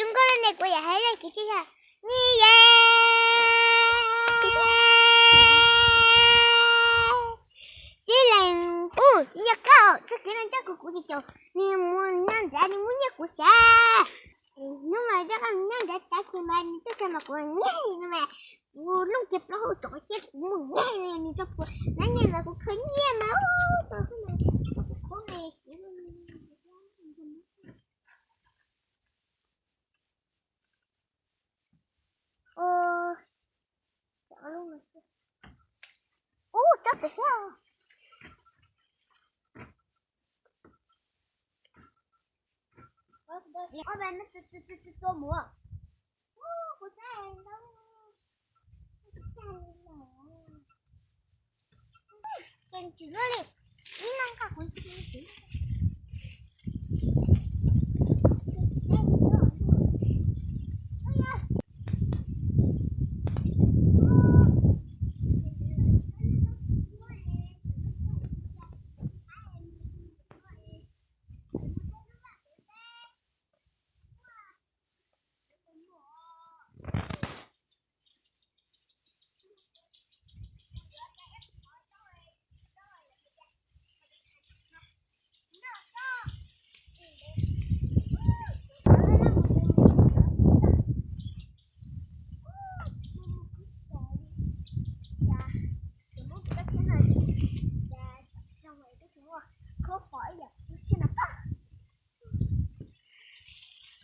Zoo nkauj ne, kuv yam hais le kwv tij yog ni ye. Tib leeg ub, yog koj txoj kev no coj kuv, kuv tsis caum, nws mus nyob ntawd nws muab nyiaj kuv xyav. Hnub no coj koj nyob ntawd xyav kiag mas nws tuaj kiag mas kuv nyiag no mas, kuv looj kiag plaub hau tom thiab kuv mus nyiag nws rau puas, nab nyiaj mas kuv khaws nyiaj mas ub, kuv khub ne. Ub, tsob pem thiab. Tua mus. Ces tsis luaj li, ib leeg nqa kuv.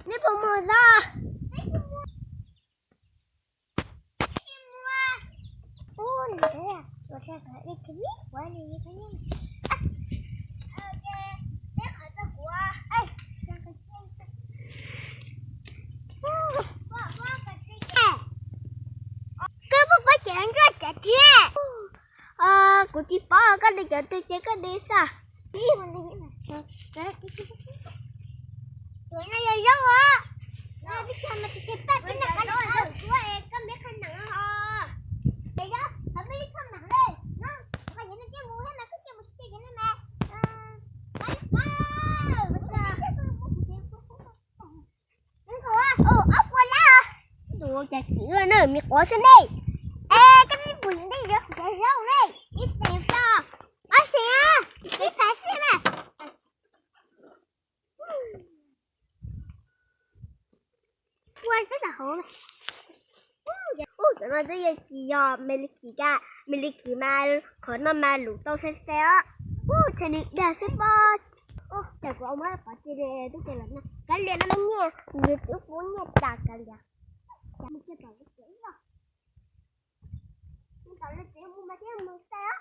Neb puas mus tod? Ub, nws ua sa kom ib khib ua li thab nyeej. Koj puas paub ces ntsuag tsav thiab. Kuv tsis paub, koj de cov twg ces koj de xwb. Tus no yog zaub os. Koj me qha neem os. Koj me li koj mam le no, koj yeej mus thiab mas koj cia mus tsis tsev no mas. Ob puas lab. Tus cas chim luaj na, me quav xwb ne. Es koj me pum ntej yuav kuv cov zaub ne, ib xees tso, ob xees, ib phav xwb na. Ua teb tom hauv. Ub, cov no twb yog tsis yog me li khim ka, me li khim mas qhov no mas lus tau sai sai os. Ub, tshaj nws dag xwb pob. Ub, cas kuv muab pov tseg twb tias los no kav liam no mas nyiaj, nws twb pub nyiaj tas kav liam. Cas mus kiag tom lub tsev os. Mus tom lub tsev mus mas thiaj mus sai os.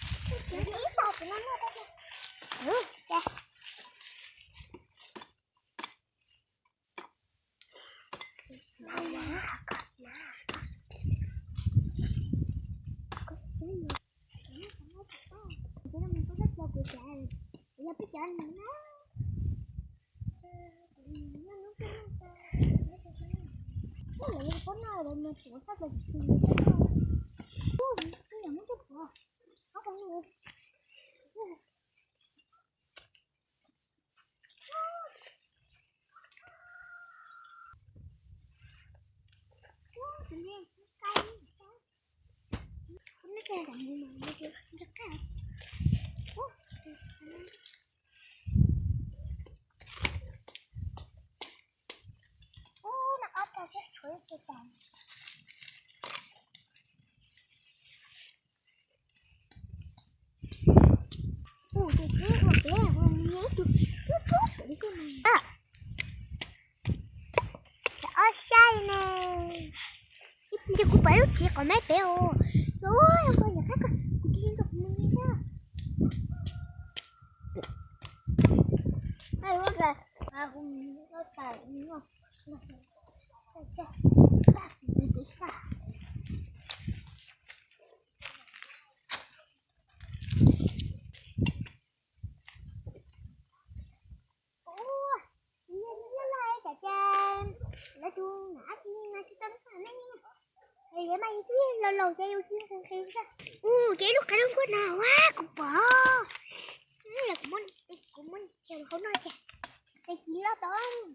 Ob saib ne. Ces kuv pom lub txiv qhov mab pem os. Ua, kuv tis kuv mus. Ua, nyiaj nyiaj loj es cas cas lawv tus nam ab tsi no tsis tau lub xab nam nej ne. Es yuav mas yus tib laus laus ces yus tsis nqhis nqhis xwb. Ua, ces ib lub qab lub nkuaj no ua kuv pom. Kuv muab, kuv muab coj hauv no ces, ces tsis loj tod.